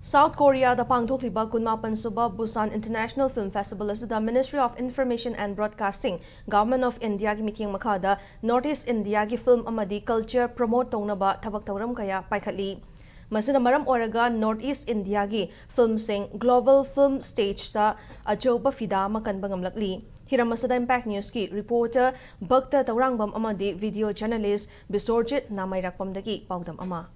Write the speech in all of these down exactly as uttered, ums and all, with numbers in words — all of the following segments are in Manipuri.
ꯁꯥꯎꯠ ꯀꯣꯔꯤꯌꯥꯗ ꯄꯥꯡꯊꯣꯛꯂꯤꯕ ꯀꯨꯟꯃꯥꯄꯟ ꯁꯨꯕ Busan International Film Festival ꯑꯁꯤꯗ Ministry of Information and Broadcasting, Government of Indiaꯒꯤ ꯃꯤꯠꯌꯦꯡ ꯃꯈꯥꯗ North East Indiaꯒꯤ film ꯑꯃꯗꯤ culture promote ꯇꯧꯅꯕ ꯊꯕꯛ ꯊꯧꯔꯝ ꯀꯌꯥ ꯄꯥꯏꯈꯠꯂꯤ꯫ ꯃꯁꯤꯅ ꯃꯔꯝ ꯑꯣꯏꯔꯒ North East Indiaꯒꯤ filmꯁꯤꯡ global film stageꯇ ꯑꯆꯧꯕ ꯐꯤꯗꯥ ꯑꯃ ꯀꯟꯕ ꯉꯝꯂꯛꯂꯤ꯫ ꯍꯤꯔꯝ ꯑꯁꯤꯗ Impact Newsꯀꯤ reporter ꯚꯛꯇ ꯇꯧꯔꯥꯡꯕꯝ ꯑꯃꯗꯤ video journalist ꯕꯤꯁꯣꯔꯖꯤꯠ ꯅꯥꯃꯩꯔꯥꯛꯄꯝꯗꯒꯤ ꯄꯥꯎꯗꯝ ꯑꯃ꯫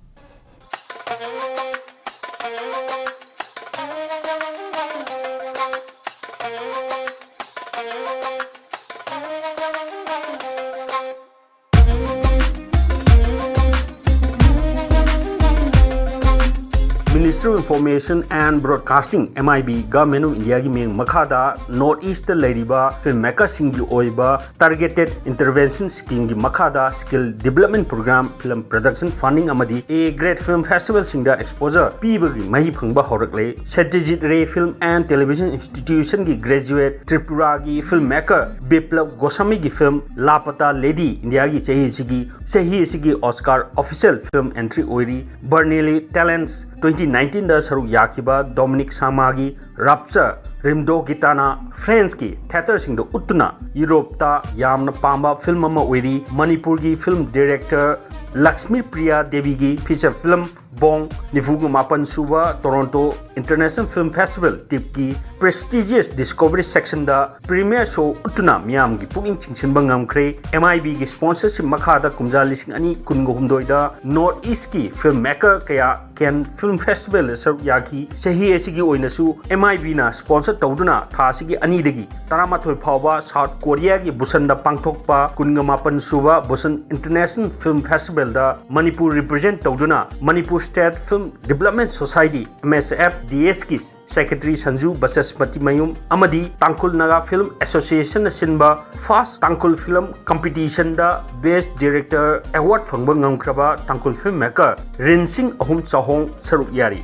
Ministry of Information and Broadcasting, M I B, Government of Indiaꯒꯤ ꯃꯤꯠꯌꯦꯡ ꯃꯈꯥꯗ North Eastꯇ ꯂꯩꯔꯤꯕ filmmakerꯁꯤꯡꯒꯤ ꯑꯣꯏꯕ Targeted Intervention Schemeꯒꯤ ꯃꯈꯥꯗ Skill Development Program, Film Production Funding ꯑꯃꯗꯤ A Grade Film Festivalꯁꯤꯡꯗ exposure ꯄꯤꯕꯒꯤ ꯃꯍꯩ ꯐꯪꯕ ꯍꯧꯔꯛꯂꯦ꯫ Satyajit Ray Film and Television Institutionꯒꯤ graduate ꯇ꯭ꯔꯤꯄꯨꯔꯥꯒꯤ filmmaker ꯕꯤꯄ꯭ꯂꯕ ꯒꯣꯁꯥꯃꯤꯒꯤ film ꯂꯥꯄꯇꯥ ꯂꯦꯗꯤ ꯏꯟꯗꯤꯌꯥꯒꯤ ꯆꯍꯤ ꯑꯁꯤꯒꯤ, ꯆꯍꯤ ꯑꯁꯤꯒꯤ Oscar official film entry ꯑꯣꯏꯔꯤ꯫ Berlinale Talents twenty nineteenꯗ ꯁꯔꯨꯛ ꯌꯥꯈꯤꯕ ꯗꯣꯃꯤꯅꯤꯛ ꯁꯥꯃꯥꯒꯤ Rapture, ꯔꯤꯝꯗꯣ ꯒꯤꯇꯥꯅꯥ Franceꯀꯤ theatreꯁꯤꯡꯗ ꯎꯠꯇꯨꯅ ꯌꯨꯔꯣꯞꯇ ꯌꯥꯝꯅ ꯄꯥꯝꯕ film ꯑꯃ ꯑꯣꯏꯔꯤ꯫ ꯃꯅꯤꯄꯨꯔꯒꯤ film director Lakshmi Priya ꯗꯦꯕꯤꯒꯤ feature film ꯕꯣꯡ, ꯅꯤꯐꯨꯒ ꯃꯥꯄꯟ ꯁꯨꯕ Toronto International Film Festival, ꯇꯤꯞꯀꯤ prestigious Discovery Sectionꯗ premiere show ꯎꯠꯇꯨꯅ ꯃꯤꯌꯥꯝꯒꯤ ꯄꯨꯛꯅꯤꯡ ꯆꯤꯡꯁꯤꯟꯕ ꯉꯝꯈ꯭ꯔꯦ꯫ M I Bꯒꯤ sponsorship ꯃꯈꯥꯗ ꯀꯨꯝꯖꯥ ꯂꯤꯁꯤꯡ ꯑꯅꯤ ꯀꯨꯟꯒ ꯍꯨꯝꯗꯣꯏꯗ North Eastꯀꯤ filmmaker ꯀꯌꯥ Cannes Film Festivalꯗ ꯁꯔꯨꯛ ꯌꯥꯈꯤ꯫ ꯆꯍꯤ ꯑꯁꯤꯒꯤ ꯑꯣꯏꯅꯁꯨ M I Bꯅ sponsor ꯇꯧꯗꯨꯅ ꯊꯥ ꯑꯁꯤꯒꯤ ꯑꯅꯤꯗꯒꯤ ꯇꯔꯥꯃꯥꯊꯣꯏ ꯐꯥꯎꯕ ꯁꯥꯎꯠ ꯀꯣꯔꯤꯌꯥꯒꯤ ꯕꯨꯁꯟꯗ ꯄꯥꯡꯊꯣꯛꯄ ꯀꯨꯟꯒ ꯃꯥꯄꯟ ꯁꯨꯕ Busan International Film Festivalꯗ Manipur represent ꯇꯧꯗꯨꯅ Manipur State Film Development Society, M S F D Sꯀꯤ secretary Sanju ꯕꯆꯁꯄꯇꯤꯃꯌꯨꯝ ꯑꯃꯗꯤ ꯇꯥꯡꯈꯨꯜ ꯅꯥꯒꯥ Film Associationꯅ ꯁꯤꯟꯕ First Tangkhul Film Competitionꯗ Best Director award ꯐꯪꯕ ꯉꯝꯈ꯭ꯔꯕ ꯇꯥꯡꯈꯨꯜ filmmaker ꯔꯤꯟꯁꯤꯡ ꯑꯍꯨꯝ ꯆꯥꯍꯣꯡ ꯁꯔꯨꯛ ꯌꯥꯔꯤ꯫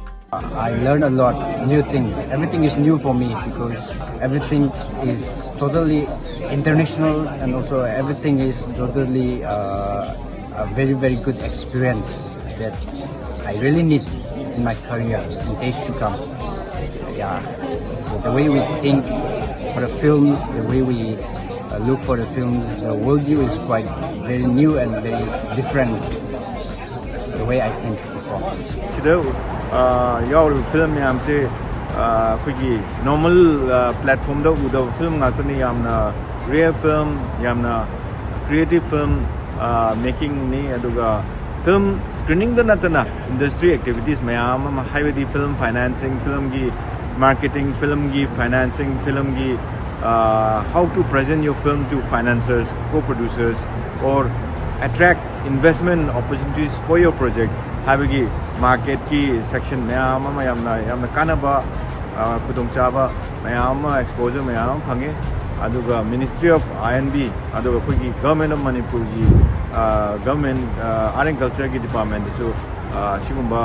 I learn a lot, new things. Everything is new for me because everything is totally international and also everything is totally uh, a very, very good experience that I really need in my career in days to come. Yeah. So the way we think for the films, the way we uh, look for the films, the worldview is quite very new and very different. The way I think before. ꯁꯤꯗ ꯑ, ꯌꯥꯎꯔꯤꯕ ꯐꯤꯂꯝ ꯃꯌꯥꯝꯁꯦ ꯑ, ꯑꯩꯈꯣꯏꯒꯤ ꯅꯣꯔꯃꯦꯜ ꯄ꯭ꯂꯦꯠꯐꯣꯝꯗ ꯎꯗꯕ ꯐꯤꯂꯝ ꯉꯥꯛꯇꯅꯤ꯫ ꯌꯥꯝꯅ ꯔꯤꯌꯦꯜ ꯐꯤꯂꯝ, ꯌꯥꯝꯅ ꯀ꯭ꯔꯤꯌꯦꯇꯤꯞ ꯐꯤꯂꯝ ꯃꯦꯀꯤꯡꯅꯤ꯫ ꯑꯗꯨꯒ ꯐꯤꯂꯝ ꯁ꯭ꯀ꯭ꯔꯤꯅꯤꯡꯗ ꯅꯠꯇꯅ ꯏꯟꯗꯁꯇ꯭ꯔꯤ ꯑꯦꯛꯇꯤꯚꯤꯇꯤꯁ ꯃꯌꯥꯝ ꯑꯃ, ꯍꯥꯏꯕꯗꯤ ꯐꯤꯂꯝ ꯐꯥꯏꯅꯥꯟꯁꯤꯡ, ꯐꯤꯂꯝꯒꯤ ꯃꯥꯔꯀꯦꯇꯤꯡ, ꯐꯤꯂꯝꯒꯤ ꯐꯥꯏꯅꯥꯟꯁꯤꯡ, ꯐꯤꯂꯝꯒꯤ how to present your film to financiers, co-producers, or attract investment opportunities for your project ꯍꯥꯏꯕꯒꯤ ꯃꯥꯔꯀꯦꯠꯀꯤ ꯁꯦꯛꯁꯟ ꯃꯌꯥꯝ ꯑꯃ, ꯌꯥꯝꯅ ꯌꯥꯝꯅ ꯀꯥꯟꯅꯕ ꯑ, ꯈꯨꯗꯣꯡꯆꯥꯕ ꯃꯌꯥꯝ ꯑꯃ, ꯑꯦꯛꯁꯄꯣꯖꯔ ꯃꯌꯥꯝ ꯑꯃ ꯐꯪꯉꯦ꯫ ꯑꯗꯨꯒ Ministry of R and B, ꯑꯗꯨꯒ ꯑꯩꯈꯣꯏꯒꯤ Government of Manipurꯒꯤ Government Art and Cultureꯒꯤ ꯗꯤꯄꯥꯔꯠꯃꯦꯟꯗꯁꯨ ꯑꯁꯤꯒꯨꯝꯕ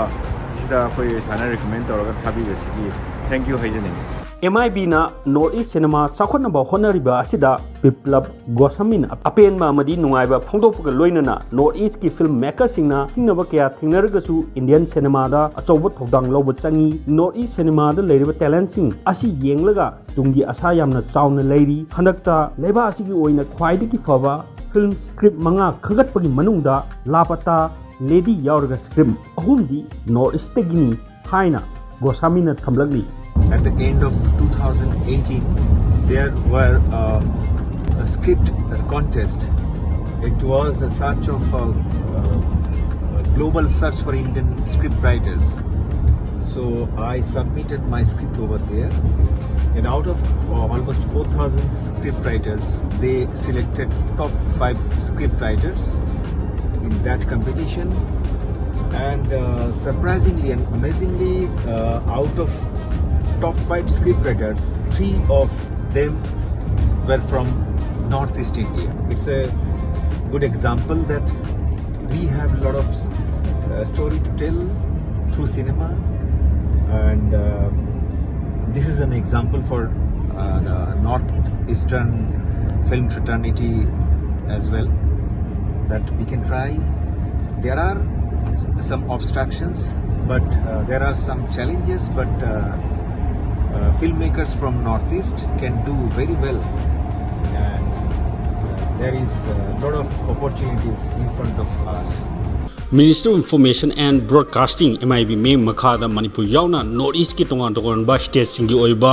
ꯁꯤꯗ ꯑꯩꯈꯣꯏ ꯁꯨꯃꯥꯏꯅ ꯔꯤꯀꯃꯦꯟ ꯇꯧꯔꯒ ꯊꯥꯕꯤꯕꯁꯤꯒꯤ thank you ꯍꯥꯏꯖꯅꯤꯡꯉꯤ꯫ ꯑꯦꯝ ꯑꯥꯏ ꯕꯤꯅ ꯅꯣꯔꯠ ꯏꯁ ꯁꯤꯅꯦꯃꯥ ꯆꯥꯎꯈꯠꯅꯕ ꯍꯣꯠꯅꯔꯤꯕ ꯑꯁꯤꯗ ꯕꯤꯄ꯭ꯂꯕ ꯒꯣꯁꯥꯃꯤꯅ ꯑꯄꯦꯟꯕ ꯑꯃꯗꯤ ꯅꯨꯡꯉꯥꯏꯕ ꯐꯣꯡꯗꯣꯛꯄꯒ ꯂꯣꯏꯅꯅ ꯅꯣꯔꯠ ꯏꯁꯀꯤ ꯐꯤꯜꯝ ꯃꯦꯀꯔꯁꯤꯡꯅ ꯊꯤꯡꯅꯕ ꯀꯌꯥ ꯊꯦꯡꯅꯔꯒꯁꯨ ꯏꯟꯗꯤꯌꯟ ꯁꯤꯅꯦꯃꯥꯗ ꯑꯆꯧꯕ ꯊꯧꯗꯥꯡ ꯂꯧꯕ ꯆꯪꯏ꯫ ꯅꯣꯔꯠ ꯏꯁ ꯁꯤꯅꯦꯃꯥꯗ ꯂꯩꯔꯤꯕ ꯇꯦꯂꯦꯟꯠꯁꯤꯡ ꯑꯁꯤ ꯌꯦꯡꯂꯒ ꯇꯨꯡꯒꯤ ꯑꯁꯥ ꯌꯥꯝꯅ ꯆꯥꯎꯅ ꯂꯩꯔꯤ꯫ ꯍꯟꯗꯛꯇ ꯂꯩꯕꯥꯛ ꯑꯁꯤꯒꯤ ꯑꯣꯏꯅ ꯈ꯭ꯋꯥꯏꯗꯒꯤ ꯐꯕ ꯐꯤꯜꯝ ꯁ꯭ꯀ꯭ꯔꯤꯞ ꯃꯉꯥ ꯈꯟꯒꯠꯄꯒꯤ ꯃꯅꯨꯡꯗ ꯂꯥꯄꯇꯥ, ꯂꯦꯗꯤ ꯌꯥꯎꯔꯒ ꯁ꯭ꯀ꯭ꯔꯤꯞ ꯑꯍꯨꯝꯗꯤ ꯅꯣꯔꯠ ꯏꯁꯇꯒꯤꯅꯤ ꯍꯥꯏꯅ ꯒꯣꯁꯥꯃꯤꯅ ꯊꯝꯂꯛꯂꯤ꯫ At the end of two thousand eighteen, there were uh, a script contest. It was a search of uh, uh, a global search for Indian script writers. So I submitted my script over there, and out of uh, almost four thousand script writers, they selected top five script writers in that competition. And uh, surprisingly and amazingly, uh, out of top five script writers, three of them were from Northeast India. It's a good example that we have a lot of uh, story to tell through cinema, and uh, this is an example for uh, the Northeastern film fraternity as well, that we can try. There are some obstructions, but uh, there are some challenges, but uh, uh, filmmakers from Northeast can do very well, and uh, there is a lot of opportunities in front of us. Ministry of Information and Broadcasting, M I B ꯃꯤꯠꯌꯦꯡ ꯃꯈꯥꯗ ꯃꯅꯤꯄꯨꯔ ꯌꯥꯎꯅ North East ꯀꯤ ꯇꯣꯉꯥꯟ ꯇꯣꯉꯥꯟꯕ state ꯁꯤꯡꯒꯤ ꯑꯣꯏꯕ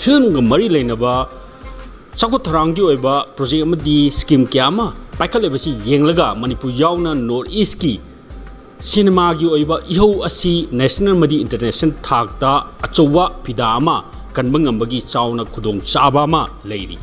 film ꯒ ꯃꯔꯤ ꯂꯩꯅꯕ ꯆꯥꯎꯈꯠ ꯊꯧꯔꯥꯡꯒꯤ ꯑꯣꯏꯕ project ꯑꯃꯗꯤ scheme ꯀꯌꯥ ꯑꯃ ꯄꯥꯏꯈꯠꯂꯤꯕꯁꯤ ꯌꯦꯡꯂꯒ ꯃꯅꯤꯄꯨꯔ ꯌꯥꯎꯅ North East ꯀꯤ cinema ꯒꯤ ꯑꯣꯏꯕ ꯏꯍꯧ ꯑꯁꯤ national ꯑꯃꯗꯤ international ꯊꯥꯛꯇ ꯑꯆꯧꯕ ꯐꯤꯗꯥ ꯑꯃ ꯀꯟꯕ ꯉꯝꯕꯒꯤ ꯆꯥꯎꯅ ꯈꯨꯗꯣꯡꯆꯥꯕ ꯑꯃ ꯂꯩꯔꯤ꯫